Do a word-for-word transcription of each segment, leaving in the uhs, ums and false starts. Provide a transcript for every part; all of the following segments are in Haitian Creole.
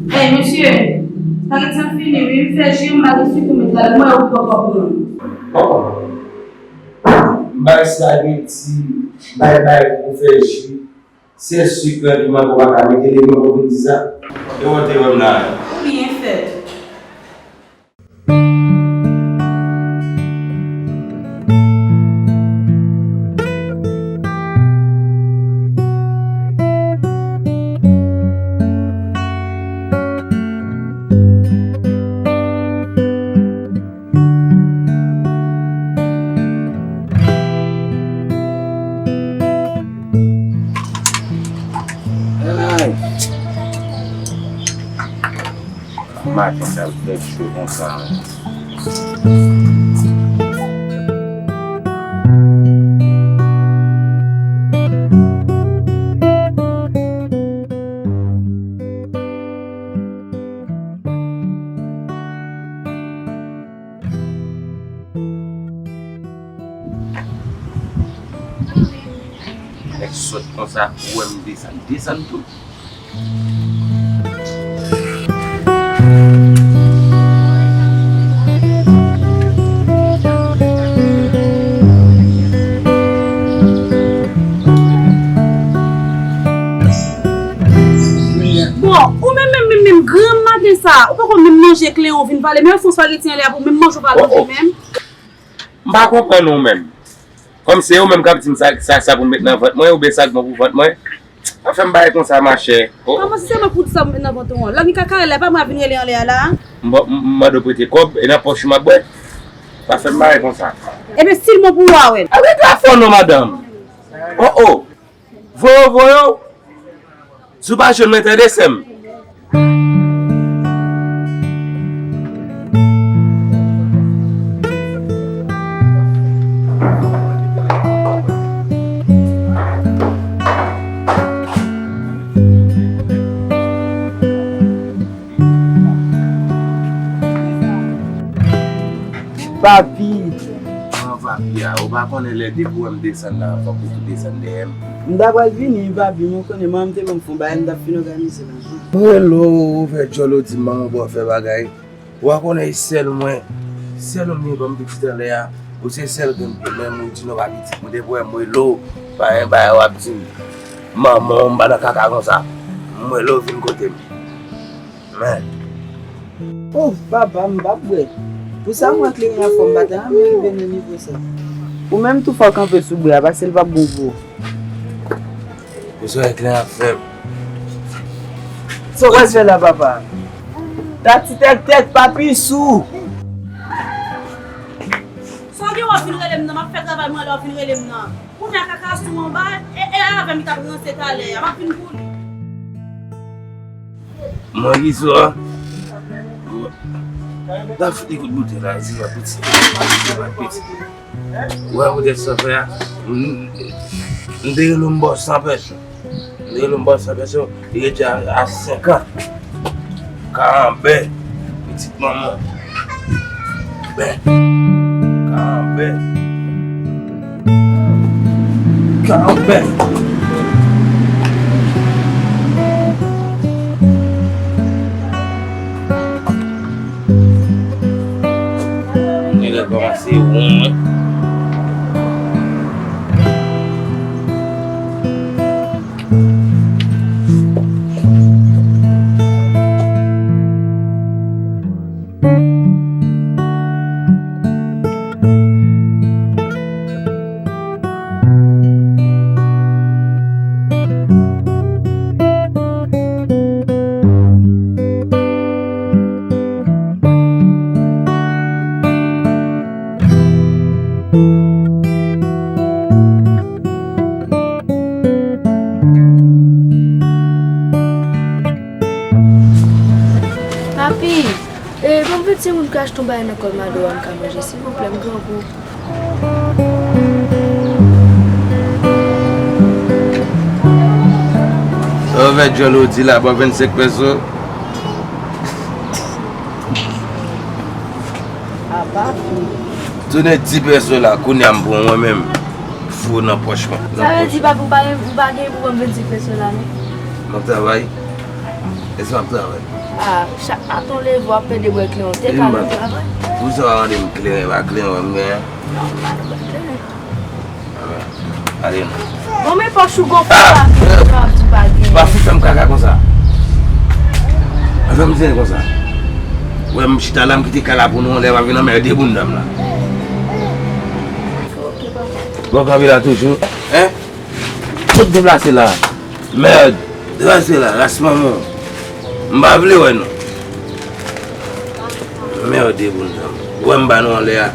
Hey, mesye, spaghetti an fini, wi. M fè ji, m pa gen sik pou met ladan. Mwen, ou pran kòb mwen. Oh. M bay spaghetti, bay bay pou fè ji. Se sik lan ki manke, w pa ka mete, depi w konn di sa. E w te wè m la. Ou byen fèt. Ay. Maten sa fè cho konsa menm. Nèg sòt konsa, ou wè m desann, desann tou. Bon, ou menm, menm, menm, menm, granm maten sa, ou poko menm manje kle an, ou vin pale, men yon fon spaghetti anlè a pou menm manje ou pa manje menm. M pa konprann ou menm. Kòm se ou menm k ap di m sa, sa, sa pou m met nan vant mwen, oubyen sa k bon pou vant mwen. Pa fè m bagay konsa, machè. Oh. Kòman si se mwen pou di sa pou m met nan vant ou an? Lòt ni kaka la, pa mwen ap vin rele anlè a la? M ba-, m, m mande w prete kòb, e nan pòch ou m ap bwè. Pa fè m bagay konsa. Ebyen, si l bon pou ou a, wè l. Arete afè w non, madanm. Oh, oh. Voye w, voye w. Si w pa jwenn mwen, tande, sè m. Papi. Kòman papi a? Ou pa konnen lè depi w wè m desann la, fòk ou tou desann dèyè m. M ta pral vini, papi, men w konnen manman m te ban m fon bagay, m t ap fin òganize lajan. Mwen rele w, ou fè djòl, ou di m manman pa w fè bagay. Ou pa konnen e sèl mwen, sèl ou m ye ban m pitit anlè a. Ou se sèl grenn pwoblèm, ou di non pa pitit. Mwen depi w wè m rele w, pa gen bagay w ap di m. Manman w, m pa nan kaka konsa. M rele w vin kote m. Men. Oh, papa, m p ap bwè. Pou sa m wè kleren an fò, m pa ta renmen rive nan nivo sa. Ou menm tou fò kanpe sou bwè a, paske l p ap bon pou ou. Ou sou wè kleren ap fè m. Sa w pral fè la, papa? Tati tèk tèt, papi sou. Sa w gen w ap vin rele m nan, m ap fè travay mwen lè w ap vin rele m nan. Kounye a kaka sou anba, e, e avè m li t ap ranse talè a, m ap vin pou li. Mwen Rizo a. Mwen ta fout li kout boutèy la, Rizo a piti. Rizo a piti. Ou wè poutèt sa fè a, m, m te rele w m ba w san pèso. M te rele w m ba w san pèso, li rete a, a senkant. Karanbè, pitit manman. Ben. Karanbè. Karanbè. Genlè kòmanse won, wi. Papi, e, ban m vennsenk goud m ka achte yon bagay nan kòl Mado a m ka manje, silvouplè, m grangou. Sa w fè djòl ou di la, ban vennsenk pèso. Apa fi. Tounen di pèso la, kounye a m pran mwen menm. Fou nan pòch mwen. Sa vle di, papi, ou pa gen, ou pa gen pou ban m vennsenk pèso la, non? M ap travay. Èske w ap travay? Ah, chak maten w leve, w ap plede bwè kleren. Ou te ka nan travay? Pou sa w ap mande m kleren, e pa kleren m genyen? Non, m pa nan bwè kleren. Ale non. Bon, men pòch ou gon papa, papa di pa gen. Pa fout fè m kaka konsa. Pa fè m zen konsa. Ou wè m chita la, m kite kay la pou nou, lè m ap vin anmède bounda m la. Ok, papa. Bon, kanpe la toujou. Hein? Tout deplase la. Merde. Deplase la, ras manman. M pa vle wè nou. Merde, bounda m. Ou wè m ba nou anlè a.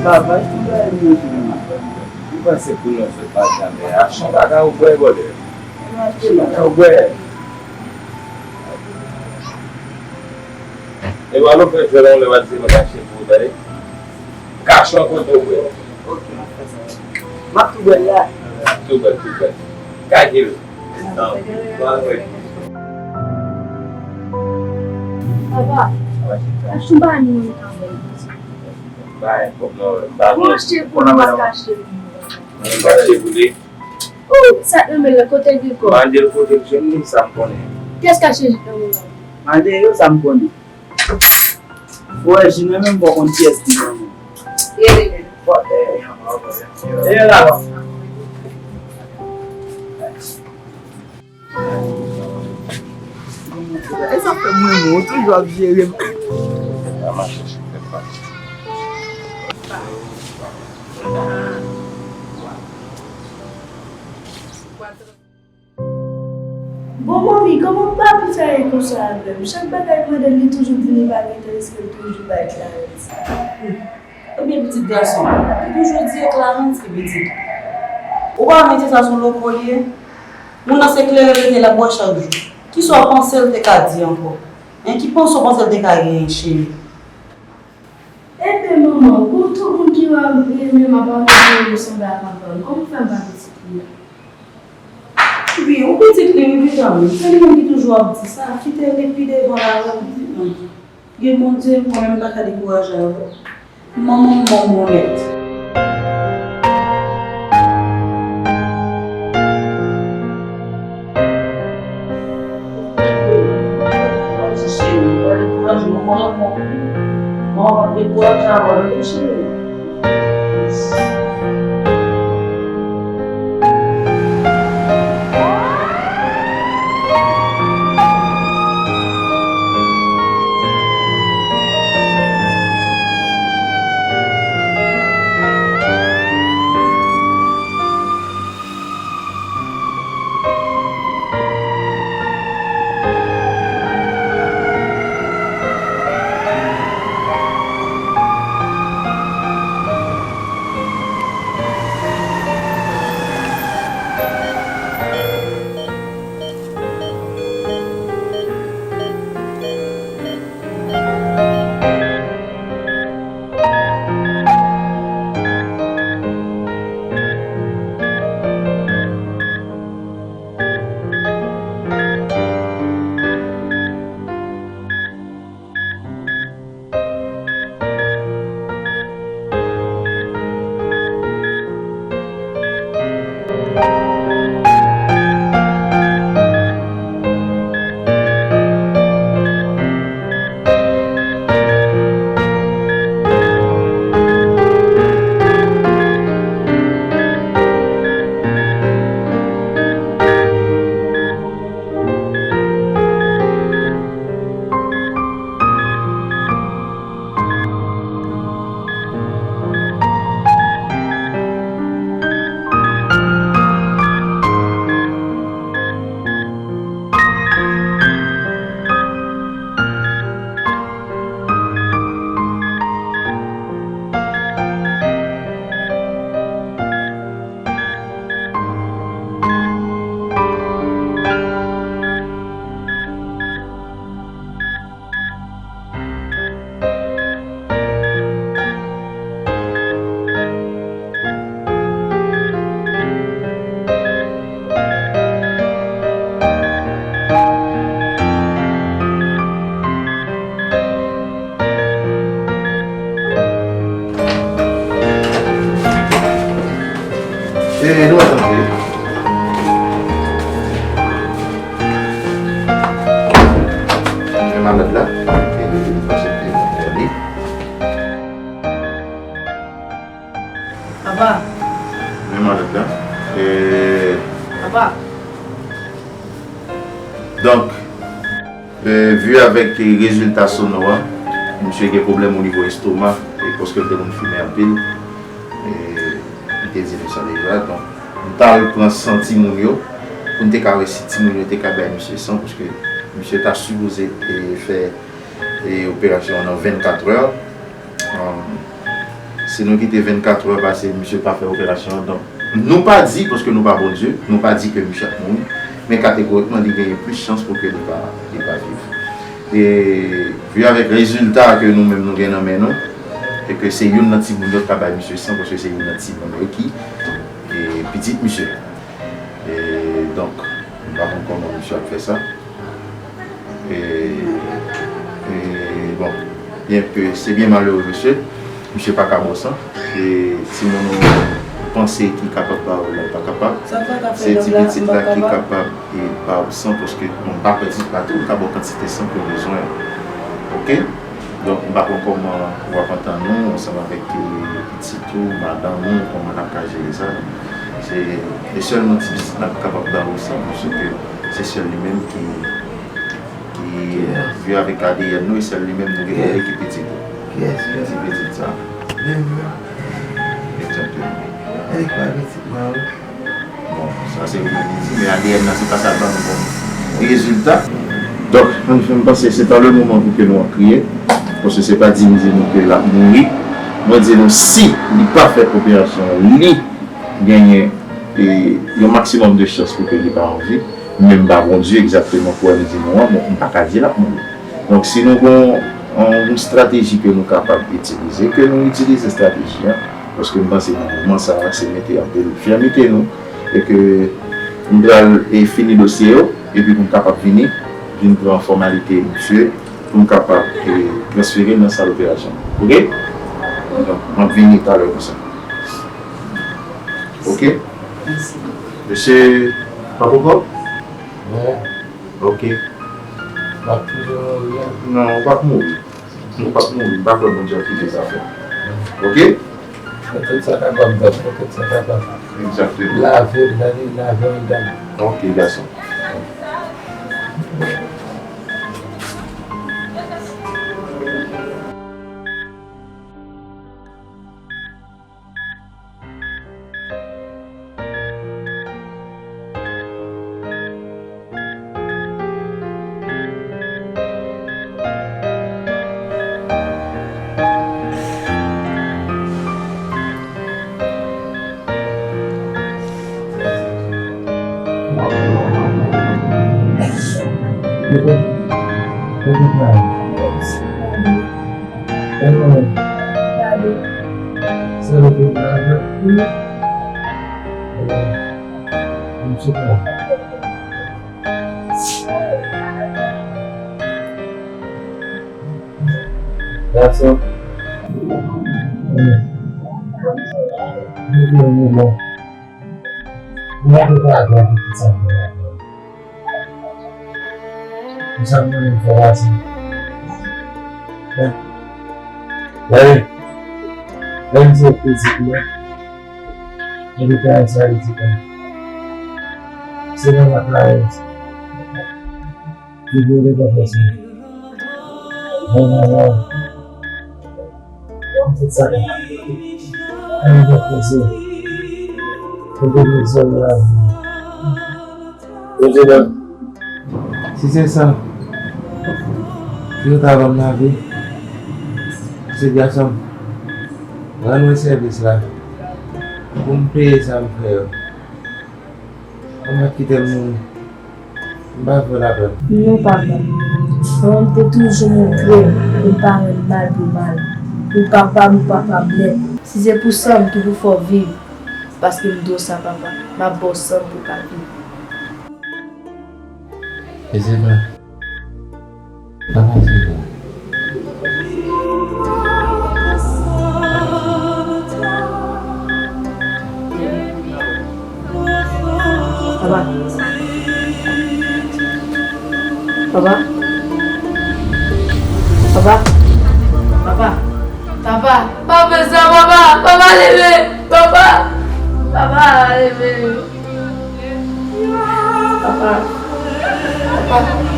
Papa, ki bagay nou yo tounen maten? Ou panse pou yon sòt pa janm achte yon kaka ou bwè, bòdè? Achte yon kaka ou bwè. E pa nou fè jwè la, yon lè w ap di nou kache pou ou, tande? Kache yon kote ou bwè. Ok, m ap fè sa. M ap tou bwè l la. Tou bwè, tou bwè. Kache l. Non, pa vre. Papa, achte yon bagay mwen ka bwè. Pa gen pwoblèm, pa gen. Mwen achte pou li, m ap kache pou li. Mwen kache pou li. Ou, sa k nan men l la, kote l gen kò? Mande l kote l jwenn li, sa m konnen. Kiyès k kache jip nan men l la? Mande yo, sa m konnen. Ou wè, Jimè menm pa konn kiyès ki manman. Rele, rele. Fò, eh, eh, eh, la. E sa fè mwen, mwen, ou toujou ap jere m. Sa mache sou tèt pati. Bon, manmi, kòman papi sa ye konsa avè m? Chak bagay m mande l, li toujou di li pa gen tan, èske l toujou bay Clarence? Ebyen, pitit gason, li toujou di e Clarence ki pitit. Ou pa wè metye sa se yon loko li ye? Moun nan se kleren l rete l ap bwè chak jou. Kisa w panse l te ka di ankò? Hein, ki panse w panse l te ka genyen, cheri? Ebyen, manman, pou tout moun ki wè m renmen m ap anmède yo sanble ak papa m, kòman w fè m pa pitit li a? Wi, ou pitit li, wi, pitit li. Se li menm ki toujou ap di sa. Kite li pi devan la, wi, pitit mwen. Gen Bondye, mwen menm m pa ka dekouraje avè w. Manman m manman w nèt. Manman w ap dekouraje avè w, cheri. E nou ap tande. Men malad la, e li pase pi mal li. Papa. Men malad la. E Papa. Donk, e, vi avèk rezilta sonò a, misye gen pwoblèm o nivo estoma, e paske l te konn fimen anpil. E, m te di nou sa deja. Donk, m t al pran san timoun yo, pou n te ka wè si timoun yo te ka bay misye san, paske misye ta sipoze, e, fè, e, operasyon an nan vennkatrè. Um, si nou kite vennkatrè pase, misye pa fè operasyon an, donk, nou pa di, paske nou pa Bondye, nou pa di ke misye ap mouri, men kategorikman, li genyen plis chans pou ke li pa, li pa viv. E, vi avèk rezilta ke nou menm nou gen nan men nou, e ke se youn nan timoun yo k ka bay misye san, paske se youn nan timoun yo ki, e, pitit misye. E, donk, m pa konn kòman misye ap fè sa. E, e, bon, byen ke se byen malere, mesye, misye pa ka ba w san. E timoun ou panse ki kapab ba w la, pa kapab. Se ti pitit la ki kapab e ba w san, paske, bon, m pa kwè ti pa tou ka ba w kantite san ke w bezwen. Oke? Donk, m pa konn kòman w ap antann ou ansanm avèk, e, pitit ou, madanm ou, kòman n ap ka jere sa. Se, e sèlman ti pitit la ki kapab ba w san, paske se sèl li menm ki, ki viv avèk A D N nou, e sèl li menm nou gen pou li ki pitit ou. Ti pitit sa. Egzakteman. Bon, sa se pou li di, men A D N nan, se pa sa l ban nou kòm rezilta. Donk, anfen, m panse se pa le moman pou ke nou ap kriye, paske se pa di m di nou ke l ap mouri. Mwen di nou, si li pa fè operasyon an, li genyen, e, yon maksimòm de chans pou ke li pa an vi. Men m ba Bondye egzakteman kouwè m di nou an, bon, m pa ka di l ap mouri. Donk, si nou gon yon, yon estrateji ke nou kapab itilize, ke nou itilize estrateji an, paske m panse nan moman sa a, se mete anpil fèmite nou, e ke m pral, e, fini dosye yo, epi pou m kapab vini, vin pran fòmalite misye, pou m kapab, e, transfere l nan sal operasyon. Oke? Donk, m ap vini talè konsa. Oke? Mesye Papa Bob? Wi. Oke. M ap toujou mouri a? Non, ou p ap mouri. Ou p ap mouri. M pa kwè Bondye ap kite sa fè. Oke? Fè tout sa kapab, bab. Fè tout sa kapab. Egzakteman. Lave m, lave m, lave m, dam. Oke, gason. Gade. Sa yo te pran avèk li. Mwen se pa. Gason. Mwen te yon moman. Mwen te pa avan pou sa mwen. Konsa m konnen m fè pati. Gade, lè m di w pitit mwen, epi kay sa li di mwen. Se nan mat la yo. Ki vle pa fè sa. Bon, bon, bon. Tout sa. Ann fè plezi. Kote plezi la. Kote la. Si se sa, si yo ta ban m lavi, se gason m, rann mwen sèvis la, pou m peye sa m fè yo. Ou mèt kite m mouri. M pa vle lapè. Non, papa. Manman m te toujou montre m pou m pa rann mal pou mal, pou papa m ou papa m nèt. Si se pou san m ki pou fè w viv, paske m dwe w sa, papa, m ap ba w san m pou w ka viv. Ezeba. Pa pase la. Papa. Papa. Papa. Papa. Papa. Pa fè sa, papa. Papa, leve. Papa. Papa, leve. Papa. Papa.